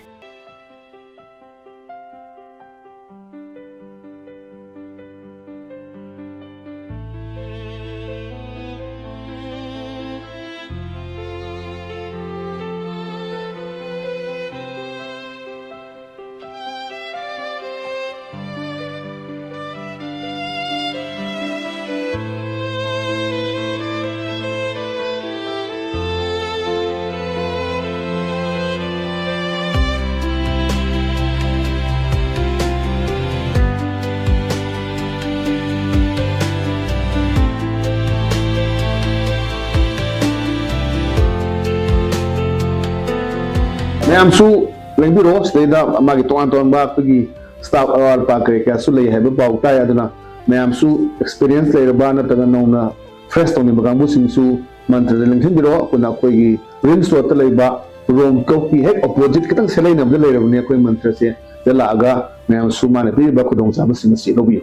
ꯃꯌꯥꯝꯁꯨ ꯂꯦꯡꯕꯤꯔꯣ, ꯁꯤꯗꯩꯗ ꯃꯥꯒꯤ ꯇꯣꯉꯥꯟ ꯇꯣꯉꯥꯟꯕ ꯑꯩꯈꯣꯏꯒꯤ staff ꯑꯋꯥꯠ ꯑꯄꯥ ꯀꯔꯤ ꯀꯌꯥꯁꯨ ꯂꯩ ꯍꯥꯏꯕ ꯄꯥꯎ ꯇꯥꯏ꯫ ꯑꯗꯨꯅ ꯃꯌꯥꯝꯁꯨ experience ꯂꯩꯔꯕ ꯅꯠꯇ꯭ꯔꯒ ꯅꯧꯅ fresh ꯇꯧꯅꯤꯡꯕ ꯀꯥꯡꯕꯨꯁꯤꯡꯁꯨ ꯃꯟꯇ꯭ꯔꯗ ꯂꯦꯡꯁꯤꯟꯕꯤꯔꯣ꯫ ꯑꯗꯨꯅ ꯑꯩꯈꯣꯏꯒꯤ ꯔꯤꯝꯁ ꯔꯣꯗꯇ ꯂꯩꯕ ꯔꯣꯝ ꯀ꯭ꯂꯕꯀꯤ ꯍꯦꯛ opposite, ꯈꯤꯇꯪ ꯁꯦꯂꯩꯅꯕꯗ ꯂꯩꯔꯕꯅꯤ ꯑꯩꯈꯣꯏ ꯃꯟꯇ꯭ꯔꯁꯦ꯫ ꯁꯤꯗ ꯂꯥꯛꯑꯒ ꯃꯌꯥꯝꯁꯨ ꯃꯥꯅ ꯄꯤꯔꯤꯕ ꯈꯨꯗꯣꯡꯆꯥꯕꯁꯤꯡ ꯑꯁꯤ ꯂꯧꯕꯤꯌꯨ꯫